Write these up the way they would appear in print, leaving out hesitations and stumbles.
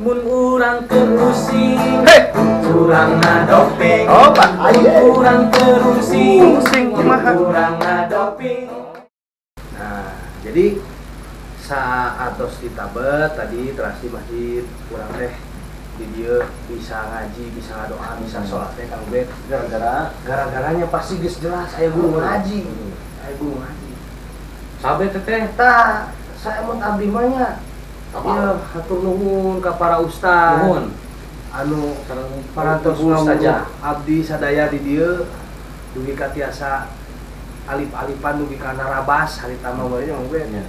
Mun urang keur using, Hei. urang ngadoping. Oh, Pak. Mun urang keur using, Using kumaha? urang ngadoping. Nah, jadi saat tos ditabet tadi teras di masjid kurang teh di dieu bisa ngaji, bisa ngadoa, bisa sholat teh, Kang Bet. Gara-gara Gara-garanya pasti geus jelas aya guru ngaji. Aya guru ngaji. Sabe teteh. Tah, saya mun abdi mah nya. Iya, hatur nuhun ka para ustad. Nuhun. Anu Sareng parantos ibu ustazah. ngawuruh abdi sadaya di dieu dugi ka tiasa alif-alifan dugi ka narabas harita mah we nya, Mang Bet. Nya.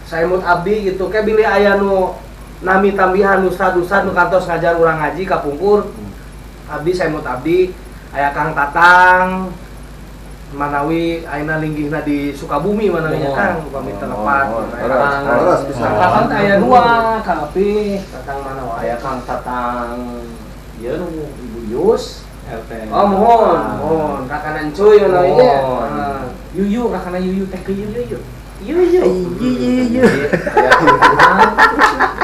Saemut abdi gitu ke bilih aya nu nami tambihan ustad-ustad nu kantos ngajar urang ngaji kapungkur. Abdi saemut abdi aya Kang Tatang manawi ayeuna linggihna di Sukabumi manawi nya, Oh. Kang, upami teu lepat. Oh, Kang Leres bisa. Kang Tatang teh aya dua, Kang Api. Tatang mana wae? Aya Kang Tatang ieu nu Ibu Yus RT. Oh, mohon, mohon. Kakana Encuy manawi nya. Mohon. Ah. Yuyu, kakana Yuyu teh ke Yuyu. Yuyu. Yuyu. Aya Kang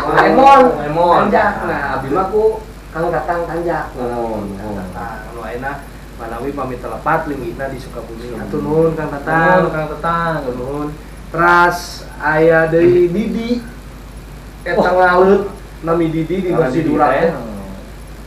Oh, Emon, Emon. Tanjak. Nah, abdi mah ku Kang Tatang Tanjak. Mohon, Kang mohon. Tatang. Nu ayeuna manawi pamit telepat linggihna di Sukabumi. Hatur nuhun, Kang Tatang, Tatang. Kang Tatang. Hatur nuhun. Teras aya deui Didi. Eta ngaleut nami Didi di masjid urang teh.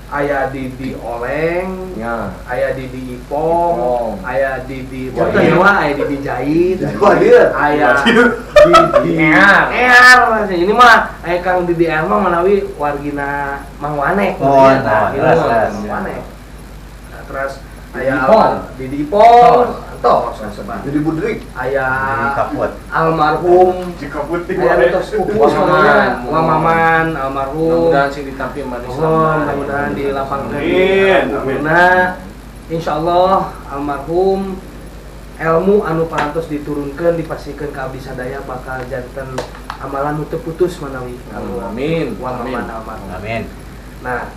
Aya Didi Oleng, Ya. aya Didi Ipong, Ipong. Aya Didi Jahit. Jawa, aya Didi Jahit, Wah, dia. aya Didi Ear. Ear. Ini mah aya Kang Didi Ear mah manawi wargina Mang Wane. Oh, Nah, oh, gitu, leres, leres. Mang Wane. Nah, terus aya Didi Ipong. Didi Ipong, tos sebab. Jadi budrik. Aya Kaput. almarhum Jika putih. aya nu tos pupus namanya Wa Maman almarhum. Mudah-mudahan sing ditampi manis. Mohon mudah-mudahan dilapangkeun. Amin, amin. Nah, insyaallah almarhum ilmu anu parantos diturunkeun dipasihkeun ka abdi sadaya bakal janten amalan nu teu putus manawi kanggo Amin. Wa Amin. Maman almarhum. Amin. Nah,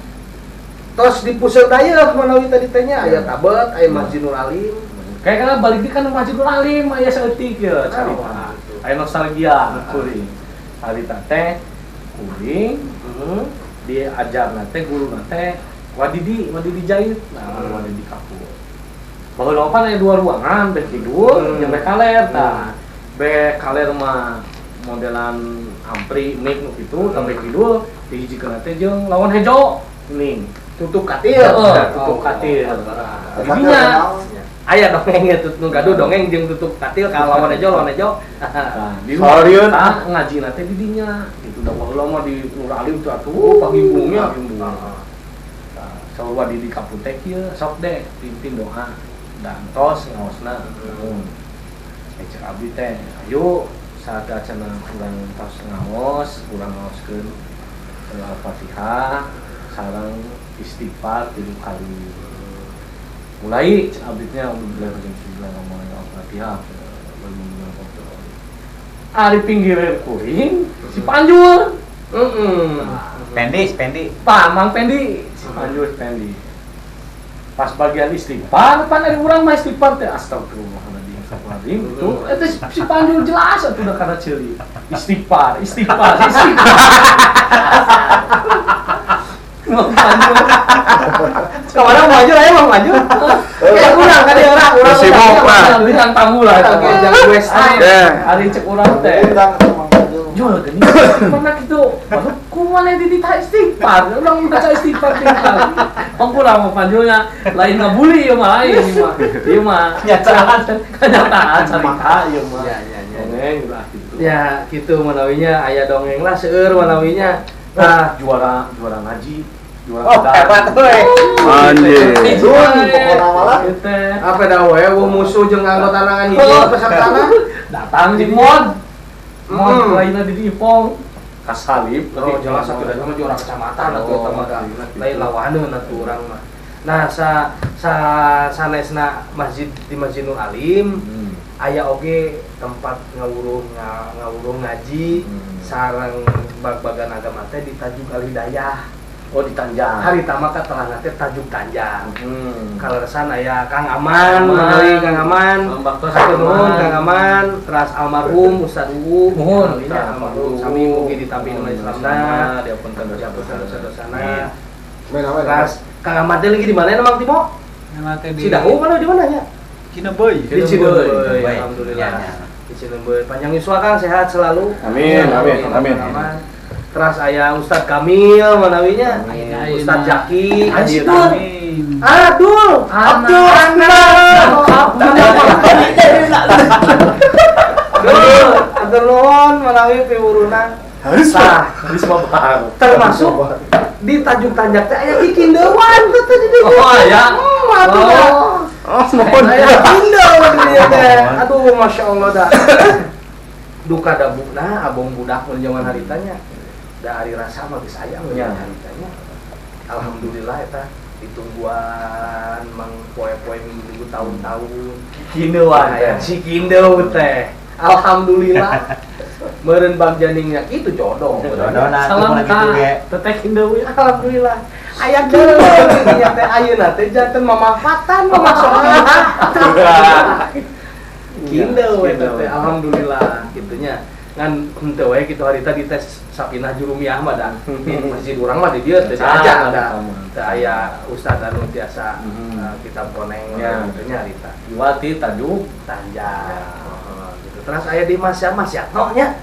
tos di puseur dayeuh manawi tadi teh nya aya tabet, aya Masjid Nur Alim. Kayak karena balik di kan Masjid Nur Alim aya saeutik ya carita. Oh, gitu. Aya nostalgia kuring. Harita teh kuring Heeh. diajarna teh guruna teh Wadidi, Wadidi Jahit. Nah, Wadidi Kapur. Baheula pan aya dua ruangan, beh kidul jeung beh kaler tah. Beh kaler mah modelan ampri mic nu kitu, tah beh kidul dihijikeun teh jeung lawan hejo geuning. Tutup katil. Heeh, tutup katil. Jadinya Aya dongeng ya nu gaduh dongeng jeung tutup katil ka lawan hejo lawan hejo. Nah, di Sorry, tah ngaji teh di dinya gitu da baheula mah di Nur Alim tuh atuh Oh, pagimbungnya. Pagimbung. Tah, sarua di kaputek ieu sok deh pimpin doa dan tos ngaosna nuhun. Eh, cek abdi teh ayo saat cenah urang tos ngaos urang ngaoskeun Al-Fatihah sareng istighfar 3 kali. Mulai cek abdi teh alhamdulillah ngomong Al-Fatihah. Ari pinggireun kuring si Panjul. Heeh. Pendi, Pendi. Pak Mang Pendi, si Panjul si Pendi. Pas bagian istighfar, pan ari urang mah istighfar teh astagfirullahaladzim, astagfirullahaladzim gitu. Eta si Panjul jelas atuh da kana ceuli. Istighfar, istighfar, istighfar. Mang Panjul. Kemana mau maju ayo mau maju. Ya urang kan urang urang. Sibuk lah. Bintang tamu lah eta Oke, mah. jangan gue style. Ya. Ari cek urang teh. Undang sama Panjul. Jual gini, pernah gitu. Waduh, kumaha di ditah istighfar, urang baca istighfar tiga kali. Oh, kurang mau Panjulnya, lain ngabuli ieu mah, lain ieu mah. Ieu mah Kenyataan. Kenyataan carita ieu mah. Ya ya ya. Dongeng ulah gitu. Ya gitu manawinya aya dongeng lah seueur manawinya. Nah, Nah, juara juara ngaji, juara Oh, hebat euy. Anjir. Dun, Pokokna malah. apa dah we eueuh musuh jeung anggota tangan hiji pesertana. Datang jeung mod. Mod lainna di Ipong. Kasalip. Oh, jelas atuh da mah juara kecamatan atuh eta mah da. Lain lawaneun atuh urang mah. Nah, sa sa sanesna masjid di Masjid Nur Alim aya oge tempat ngawuruh ngawuruh ngaji sareng bag-bagan agama teh di Tajuk Al Hidayah. Oh di Tanjak. Harita mah katelahna teh Tajuk Tanjak. Kaleresan aya Kang Aman, menawi Kang Aman. Nuhun Kang Aman, teras almarhum Ustaz Uu. Nuhun, almarhum sami mugi ditampi nu Islamna, diapunten dosa-dosana. Teras Kang Aman teh lagi di mana Mang Timo? Cidahu mana di mana nya? Cinebeuy. Di Cinebeuy. Alhamdulillah. Di Cinebeuy. Panjang yuswa Kang, sehat selalu. Amin, amin, amin. Teras aya Ustadz Kamil manawinya, Ustadz Jaki, Amin. Adul, Abdul, Abdul nuhun manawi piwuruna. Harus mah termasuk di Tanjung Tanjak teh aya kikindewan teh di dieu. Oh aya. Oh, mohon. Aya kikindewan di dieu teh. Aduh, masya Allah dah. Duka dabukna abong budak mun zaman haritanya. Da ari rasa mah geus aya mun haritanya. Alhamdulillah eta ditungguan mang poe-poe minggu-minggu tahun-tahun. Kikindewan aya si kindeu teh. Alhamdulillah. Meureun bagjaningnya kitu jodoh. Jodohna salam ka teteh kindeu. Alhamdulillah. Aya kindeu nya teh ayeuna teh janten mamafatan mamasokan. Kindeu eta teh alhamdulillah kitunya. Ngan henteu we kitu harita dites Sapinah Jurumiyah mah da. Di masjid urang mah di dieu teh diajar da. Teu aya ustaz anu tiasa kitab koneng kitu nya harita. Iwati Tajuk Tanjak. Gitu. Terus aya di Mas Mas Yatno nya.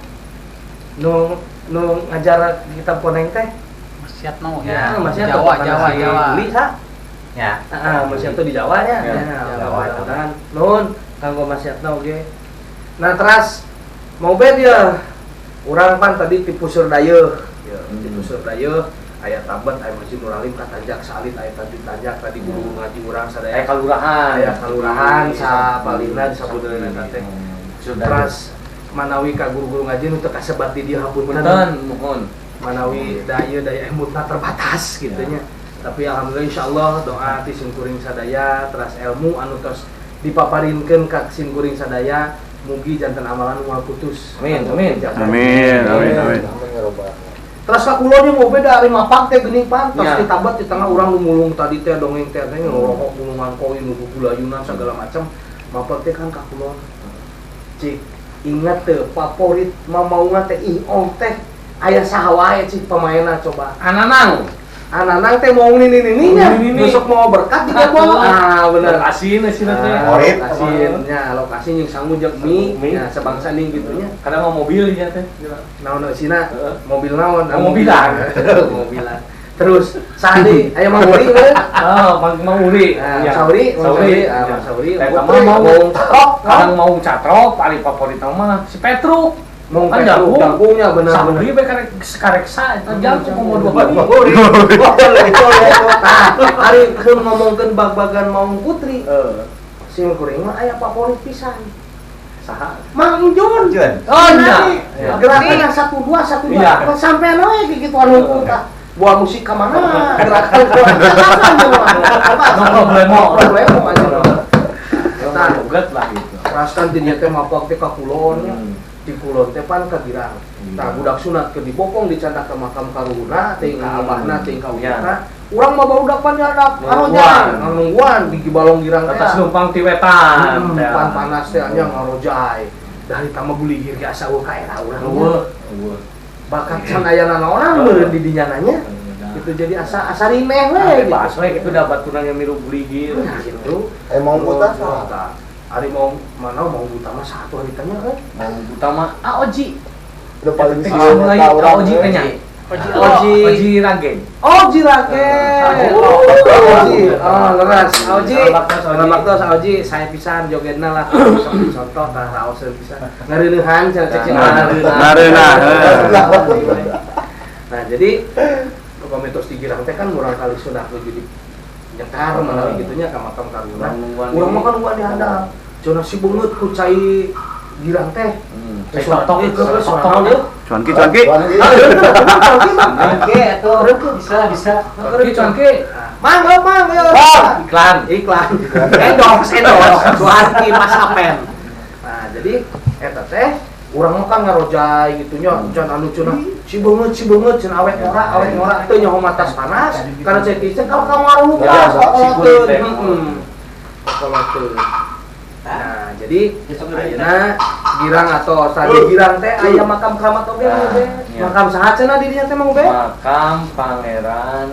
Nu nu ngajar kitab koneng teh Mas Yatno ya. Mas Yatno Jawa Jawa Jawa. Beli sa? Ya. Heeh, Mas Yatno di Jawa nya. Jawa. Nuhun kanggo Mas Yatno oge. Nah, teras mau bed ya. Urang pan tadi ti Puseur Dayeuh. Ya, ti Puseur Dayeuh aya Tabat, aya Masjid Nuralim ka Tanjak Salit, aya Tanjung Tanjak tadi guru ngaji urang sadaya. Aya kalurahan. Aya kalurahan sapalihna di sabudeuna eta teh. Teras manawi ka guru-guru ngaji nu teu kasebat di dieu hapunten. Nuhun. Manawi daya daya emutna terbatas kitu nya. Tapi alhamdulillah insyaallah doa ti simkuring sadaya teras ilmu anu tos dipaparinkeun ka simkuring sadaya mugi janten amalan moal putus. Amin, amin. Amin, amin, amin. Terus ka kulon nya mau beda ari mapak teh geuning pan tos ditabat di tengah urang nu mulung tadi teh dongeng teh teh ngerokok mulungan koin nu gulayunan segala macam. Mapak teh kan ka kulon. Cik, ingat teh favorit mamaungan teh ih teh aya saha wae cik pemainna coba. Ananang. Ananang teh mau nini-nininya, nusuk mau berkat juga mau. Ah bener. Lokasi sih teh. Favorit. Lokasinya, lokasi jeung sangu jeung mie, nya sebangsa ning gitunya. Kadang mau mobil nya teh. Naon eusina? Mobil naon? Mobilan. Mobilan. Terus sandi aya Mang Uri meureun? Oh, Mang Uri. Sauri, Sauri, Mang Sauri. Eta mah mau kadang mau catrok, paling favorit mah si Petruk. Mau kan jagungnya bener-bener. Sauri we karek kareksa eta jagung komo dua Uri. Tah, ari keur ngomongkeun bag-bagan Maung Putri. Sim kuring mah aya favorit pisan. Saha? Mang Jun. Oh iya. Gerakan 1 2 1 2. Sampean we kikituan hungkul tah. Buah musik ke mana? Gerakan No problemo. Problemo aja. Nah, joget lah gitu. Raskan di teh mapak teh ka kulon. Di kulon teh pan ka girang. Tah budak sunat keur dibokong dicandak ke makam karuhuna, teh ka abahna, teh ka uyahna. Urang mah barudak pan nyadap ngarojay, nungguan di balong girang teh. Atas numpang ti wetan. Pan panas teh nya ngarojay. Dari tama guligir ge asa eueuh ka era urang. Eueuh. Bakat can aya nanaonan meureun di dinya nanya. Itu jadi asa asa rineh we gitu. Bebas we kitu da baturan yang milu guligir gitu. Mau buta saha? Ari mau mana mau buta mah satu haritanya euy. Mau buta mah Aoji. Udah paling sieun ka urang. Aoji teh nya. Oji Ragen. Oji Ragen. Oji. Oh, leres. Oji. Salam Oji, saya pisan jogetna lah. Contoh tah raoseun pisan. Ngareuneuhan cenah cek Ngareunah. Nah, jadi upami tos digirang teh kan murang kali sunah nuju di nyekar manawi gitunya ka makam karuna. Urang mah kan nungguan di handap. Cenah si beungeut ku cai girang teh. Cai tok tok. Cuanki, cuanki. Oke, atuh bisa bisa. Cuanki, cuanki. Mang, mang, iklan, iklan. Endorse, endorse. Cuanki Mas Apen. Nah, jadi eta teh urang mah kan ngarojay gitunya, can anu cenah Cibeungeut cenah awet ngora teu nyaho matas panas karena cai tiis teh kalau kamu ngarukas kokoloteun. Kokoloteun. Nah, jadi ayeuna Girang atau Sade Girang teh aya makam keramat oge Mang Ubed. Makam saha cenah di dinya teh Mang Ubed? Makam Pangeran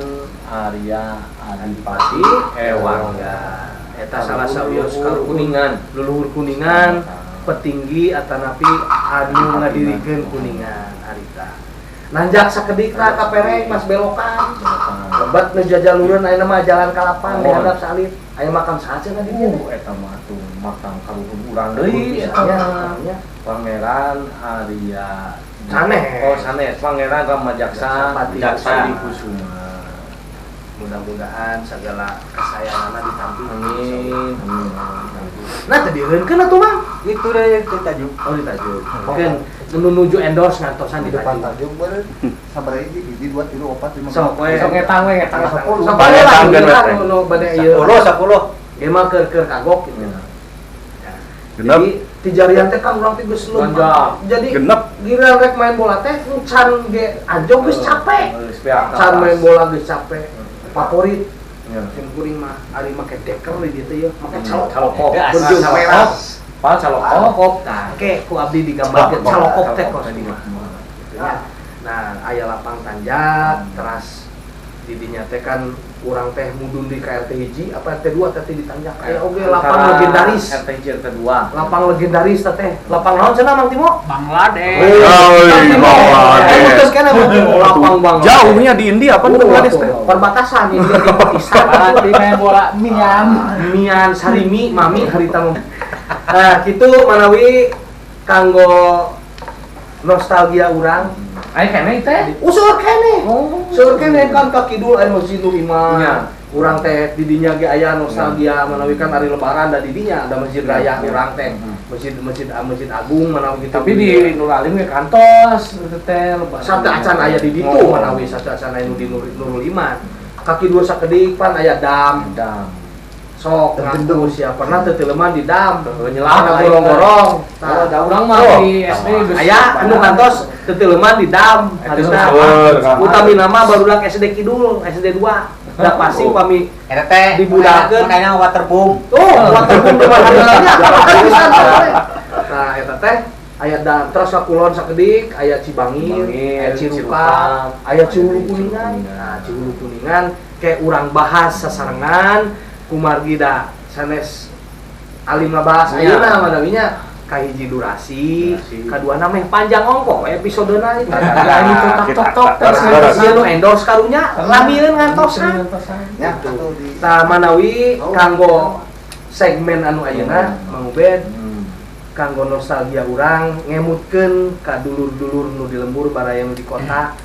Arya Adipati Ewangga. Eta salah sawios Kuningan, leluhur Kuningan, petinggi atanapi anu ngadirikeun Kuningan harita. Nanjak sakedik tah ka Pereng mas belokan. Lebat nu jajalureun ayeuna mah jalan Kalapang di handap salib. Aya makam saha cenah di dieu? Eta mah atuh makam kaluhur urang deui eta mah. Pangeran Arya Sanes. Oh, sanes. Pangeran Ramajaksa Jaksa Kusuma. Mudah-mudahan segala kesayanganna ditampi. Amin. Nah, tadi eureunkeun atuh Mang. Itu deh di tajuk. Oh, di tajuk. Mungkin menuju endorse ngantosan di depan tajuk beureun. Sabaraha hiji? 1 2 3 4 5. Sok we. Sok ngetang we ngetang 10. Sok we lah nu bade ieu. 10 10. Ieu mah keur kagok gitu. Genep. Jadi ti jarian teh kan urang teh geus leumpang. Jadi genep giliran rek main bola teh can ge anjog geus capek. Can main bola geus capek. Favorit sim kuring mah ari make deker di dieu teh ieu make calokop berjung merah. Pak calokop. Nah, ke ku abdi digambarkeun calokop teh kos kumaha. Nah, aya lapang tanjak teras di dinya teh kan urang teh mudun di KRT hiji apa RT 2 teh di tanjak. Aya oge lapang legendaris. RT hiji RT 2. Lapang legendaris teh. Lapang naon cenah Mang Timo? Bangladesh. Bangladesh. Terus kan Mang Timo lapang Bangladesh. Jauhnya di India apa Bangladesh teh? Perbatasan India di Pakistan. Di main bola mian. Mian sarimi mami harita. Nah, kitu manawi kanggo nostalgia urang. Aya keneh teh? Usul keneh. Seueur keneh kan ka kidul aya Masjid Nur Iman. Urang teh di dinya ge aya nostalgia manawi kan ari lebaran da di dinya ada masjid raya urang teh. Masjid Agung manawi kitu. Tapi di Nur Alim ge kantos teh lebaran. Sate acan aya di ditu manawi sate acan aya nu di Nurul Iman. Ka kidul sakedik pan aya dam. Sok ngaku sia pernah teu teuleman di dam nyelam gorong-gorong. Tah da urang mah di SD geus aya anu kantos teu teuleman di dam harita. Utamina mah barudak SD Kidul, SD 2. Da pasti pami eta teh dibudakeun kayaknya waterboom. Oh, waterboom di mana. Nah, eta teh aya dam terus ka kulon sakedik aya Cibangir, aya Cirukap, aya Ciulu Kuningan. Nah, Ciulu Kuningan ke urang bahas sasarengan kumargi da sanes alim ngabahas ayeuna manawinya kahiji durasi, kaduana meh panjang ongko episodena eta tok tok terus ieu nu endorse karunya lamieun ngantosan. Tah manawi kanggo segmen anu ayeuna Mang Ubed kanggo nostalgia urang ngemutkeun ka dulur-dulur nu di lembur baraya nu di kota.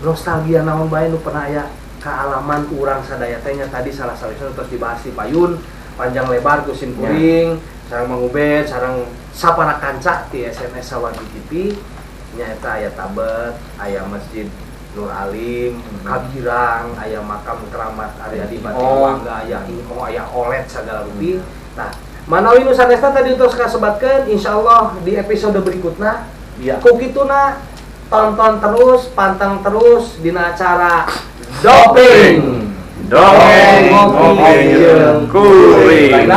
Nostalgia naon bae nu pernah aya kaalaman urang sadaya teh nya tadi salah sawisna terus dibahas di payun panjang lebar ku sim kuring sareng Mang Ubed sareng sapara kanca ti SNS Sawargi TV nyaeta aya Tabet, aya Masjid Nur Alim, Kagirang, aya makam keramat Arya Adipati Wangga, aya Ingko, aya Olet sagala rupi. Nah, manawi nu sanesna tadi terus kasebatkeun insyaallah di episode berikutna ku kituna tonton terus, pantang terus dina acara Doping. Dongeng ngopi jeung kuring.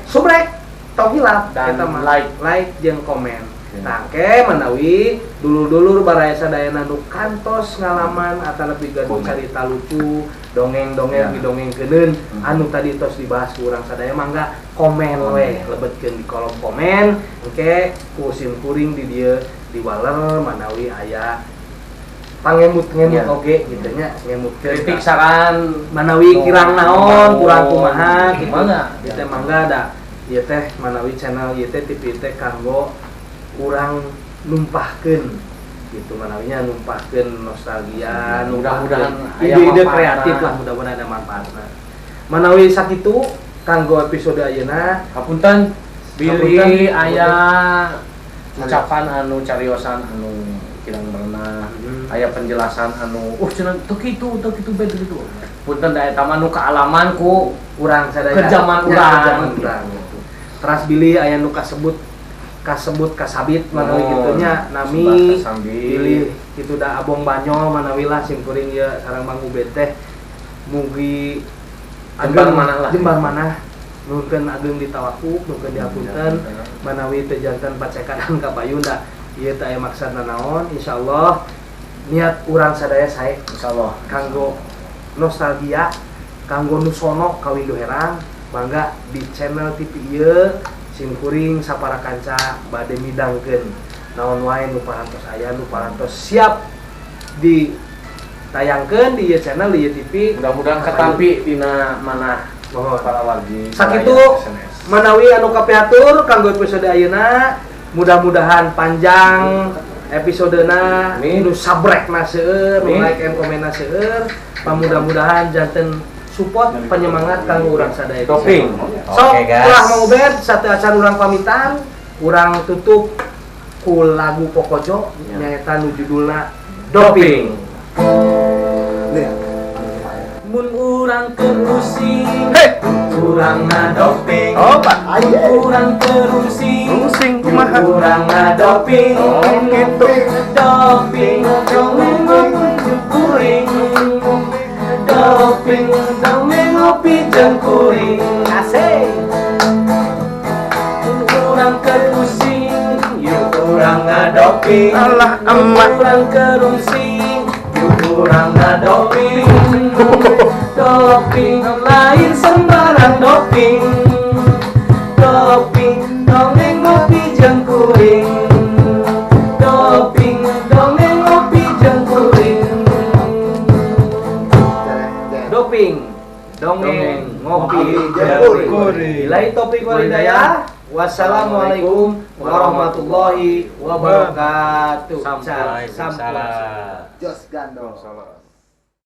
Subrek tong hilap dan like jeung komen. Nah, ke manawi dulur-dulur baraya sadayana nu kantos ngalaman atanapi gaduh carita lucu, dongeng-dongeng didongengkeuneun anu tadi tos dibahas ku urang sadaya mangga komen we lebetkeun di kolom komen. Engke ku sim kuring di dieu diwaler manawi aya pangemut-ngemut oge gitu nya, ngemutkeun kritik saran manawi kirang naon, kurang kumaha kitu. Ieu teh mangga da ieu teh manawi channel ieu teh TV teh kanggo urang numpahkeun gitu manawinya numpahkeun nostalgia, mudah-mudahan ide-ide kreatif lah, mudah-mudahan ada manfaatna. Manawi sakitu kanggo episode ayeuna. Hapunten bilih aya ucapan anu cariosan anu kirang merenah, aya penjelasan anu cenah teu kitu beda kitu. Punten da eta mah nu kaalaman ku urang sadaya ke zaman urang. Teras bilih aya nu kasebut Kasebut kasabit manawi kitu nya nami pilih kitu da abong banyol manawi lah simkuring ieu sareng Mang Ubed teh mugi jembar manah lah jembar manah nuhunkeun ageng ditawakuf nuhunkeun diapunten manawi teu janten pacekanan ka payun da ieu teh aya maksudna naon insyaallah niat urang sadaya sae insyaallah kanggo nostalgia kanggo nu sono ka Windu Herang mangga di channel TV ieu simkuring sapara kanca bade midangkeun naon wae nu parantos aya nu parantos siap ditayangkeun di ieu channel di ieu TV mudah-mudahan katampi dina manah para wargi sakitu manawi anu kapihatur kanggo episode ayeuna mudah-mudahan panjang episodena nu sabrekna seueur nu like and komenna seueur pamudah-mudahan janten support penyemangat kanggo urang sadaya. Doping. So, ulah Mang Ubed sateuacan urang pamitan, urang tutup ku lagu Pokojo nyaeta nu judulna Doping. Mun urang kerusing, urang ngadoping. Oh, Pak. Urang kerusing, rusing kumaha? Urang ngadoping. Oh, gitu. Doping, dongeng kuring. Doping, dongeng ngopi jeung kuring. Asik. Mun urang kerusing, yuk urang ngadoping. Alah emak. Urang kerusing, yuk urang ngadoping. Doping lain sembarang doping. Doping dongeng ngopi jeung kuring. Doping dongeng ngopi jeung kuring. Doping dongeng ngopi jeung kuring. Billahi taufik wal hidayah. Wassalamualaikum warahmatullahi wabarakatuh. Sampurasun. Jos Gandol.